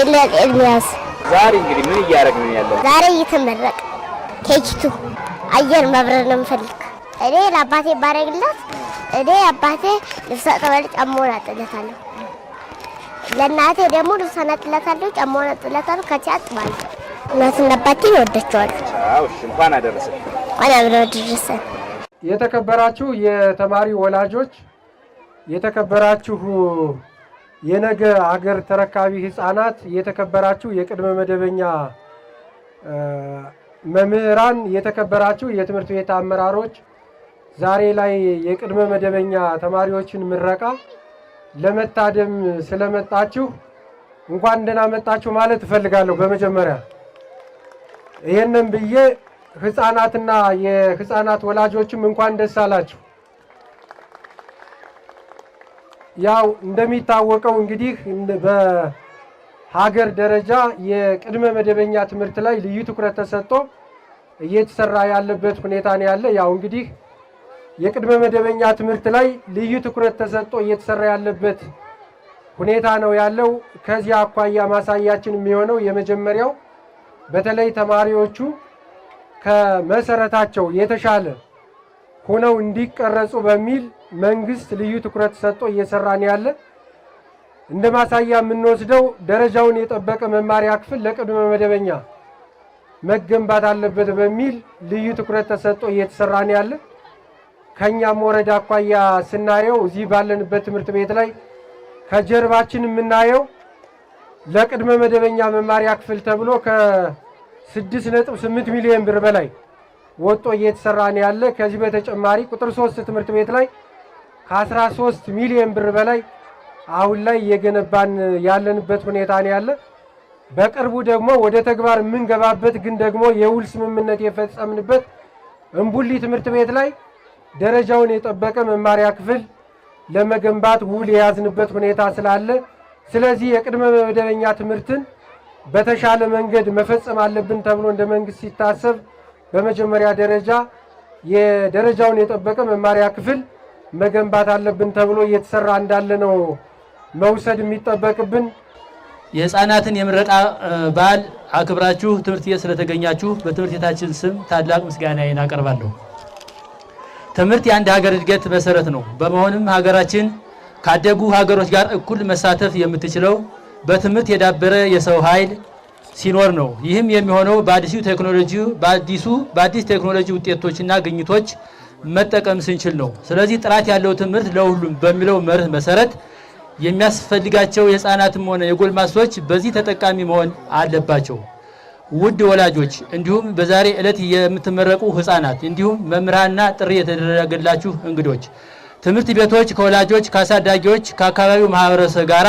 ኤልያስ ኤርሚያስ። ዛሬ እንግዲህ ምን እያደረግን ነው ያለው? ዛሬ እየተመረቅ KG 2 አየር መብረር ነው የምፈልግ። እኔ ለአባቴ ባረግለት እኔ አባቴ ልብስ አጥባለሁ፣ ጫማውን አጥብለታለሁ። ለእናቴ ደግሞ ልብሷን አጥብለታለሁ፣ ጫማውን አጥብለታለሁ፣ ከቺ አጥባለሁ። እናትና አባቴን እወዳቸዋለሁ። አዎ፣ እሺ፣ እንኳን አደረሰ። እንኳን አብሮ አደረሰን። የተከበራችሁ የተማሪ ወላጆች፣ የተከበራችሁ የነገ አገር ተረካቢ ህፃናት፣ የተከበራችሁ የቅድመ መደበኛ መምህራን፣ የተከበራችሁ የትምህርት ቤት አመራሮች፣ ዛሬ ላይ የቅድመ መደበኛ ተማሪዎችን ምረቃ ለመታደም ስለመጣችሁ እንኳን ደህና መጣችሁ ማለት እፈልጋለሁ። በመጀመሪያ ይህንን ብዬ ህፃናትና የህፃናት ወላጆችም እንኳን ደስ አላችሁ። ያው እንደሚታወቀው እንግዲህ በሀገር ደረጃ የቅድመ መደበኛ ትምህርት ላይ ልዩ ትኩረት ተሰጥቶ እየተሰራ ያለበት ሁኔታ ነው ያለ። ያው እንግዲህ የቅድመ መደበኛ ትምህርት ላይ ልዩ ትኩረት ተሰጥቶ እየተሰራ ያለበት ሁኔታ ነው ያለው። ከዚህ አኳያ ማሳያችን የሚሆነው የመጀመሪያው በተለይ ተማሪዎቹ ከመሰረታቸው የተሻለ ሆነው እንዲቀረጹ በሚል መንግስት ልዩ ትኩረት ሰጥቶ እየሰራ ነው ያለ። እንደ ማሳያ የምንወስደው ደረጃውን የጠበቀ መማሪያ ክፍል ለቅድመ መደበኛ መገንባት አለበት በሚል ልዩ ትኩረት ተሰጥቶ እየተሰራ ነው ያለ። ከኛም ወረዳ አኳያ ስናየው እዚህ ባለንበት ትምህርት ቤት ላይ ከጀርባችን የምናየው ለቅድመ መደበኛ መማሪያ ክፍል ተብሎ ከ6.8 ሚሊዮን ብር በላይ ወጥቶ እየተሰራ ነው ያለ። ከዚህ በተጨማሪ ቁጥር 3 ትምህርት ቤት ላይ ከ13 ሚሊዮን ብር በላይ አሁን ላይ እየገነባን ያለንበት ሁኔታ ነው ያለ። በቅርቡ ደግሞ ወደ ተግባር የምንገባበት ግን ደግሞ የውል ስምምነት የፈጸምንበት እምቡሊ ትምህርት ቤት ላይ ደረጃውን የጠበቀ መማሪያ ክፍል ለመገንባት ውል የያዝንበት ሁኔታ ስላለ፣ ስለዚህ የቅድመ መደበኛ ትምህርትን በተሻለ መንገድ መፈጸም አለብን ተብሎ እንደ መንግስት ሲታሰብ በመጀመሪያ ደረጃ የደረጃውን የጠበቀ መማሪያ ክፍል መገንባት አለብን ተብሎ እየተሰራ እንዳለ ነው መውሰድ የሚጠበቅብን። የህፃናትን የምረቃ በዓል አክብራችሁ ትምህርት ቤት ስለተገኛችሁ በትምህርት ቤታችን ስም ታላቅ ምስጋናዬን አቀርባለሁ። ትምህርት የአንድ ሀገር እድገት መሰረት ነው። በመሆኑም ሀገራችን ካደጉ ሀገሮች ጋር እኩል መሳተፍ የምትችለው በትምህርት የዳበረ የሰው ኃይል ሲኖር ነው። ይህም የሚሆነው በአዲስ ቴክኖሎጂ ውጤቶችና ግኝቶች መጠቀም ስንችል ነው። ስለዚህ ጥራት ያለው ትምህርት ለሁሉም በሚለው መርህ መሰረት የሚያስፈልጋቸው የህፃናትም ሆነ የጎልማሶች በዚህ ተጠቃሚ መሆን አለባቸው። ውድ ወላጆች እንዲሁም በዛሬ ዕለት የምትመረቁ ህፃናት እንዲሁም መምህራንና ጥሪ የተደረገላችሁ እንግዶች ትምህርት ቤቶች ከወላጆች፣ ከአሳዳጊዎች፣ ከአካባቢው ማህበረሰብ ጋር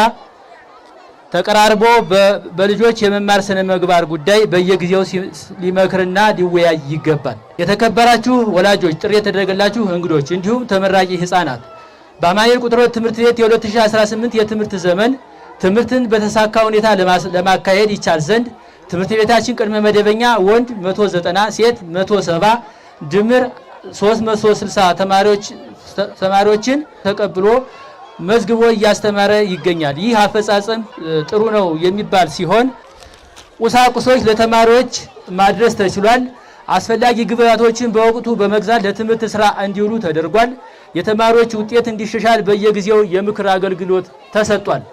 ተቀራርቦ በልጆች የመማር ስነ ምግባር ጉዳይ በየጊዜው ሊመክርና ሊወያይ ይገባል። የተከበራችሁ ወላጆች፣ ጥሪ የተደረገላችሁ እንግዶች እንዲሁም ተመራቂ ህፃናት በአማኑኤል ቁጥር 2 ትምህርት ቤት የ2018 የትምህርት ዘመን ትምህርትን በተሳካ ሁኔታ ለማካሄድ ይቻል ዘንድ ትምህርት ቤታችን ቅድመ መደበኛ ወንድ 190 ሴት 170 ድምር 360 ተማሪዎችን ተቀብሎ መዝግቦ እያስተማረ ይገኛል። ይህ አፈጻጸም ጥሩ ነው የሚባል ሲሆን ቁሳቁሶች ለተማሪዎች ማድረስ ተችሏል። አስፈላጊ ግብዓቶችን በወቅቱ በመግዛት ለትምህርት ስራ እንዲውሉ ተደርጓል። የተማሪዎች ውጤት እንዲሻሻል በየጊዜው የምክር አገልግሎት ተሰጥቷል።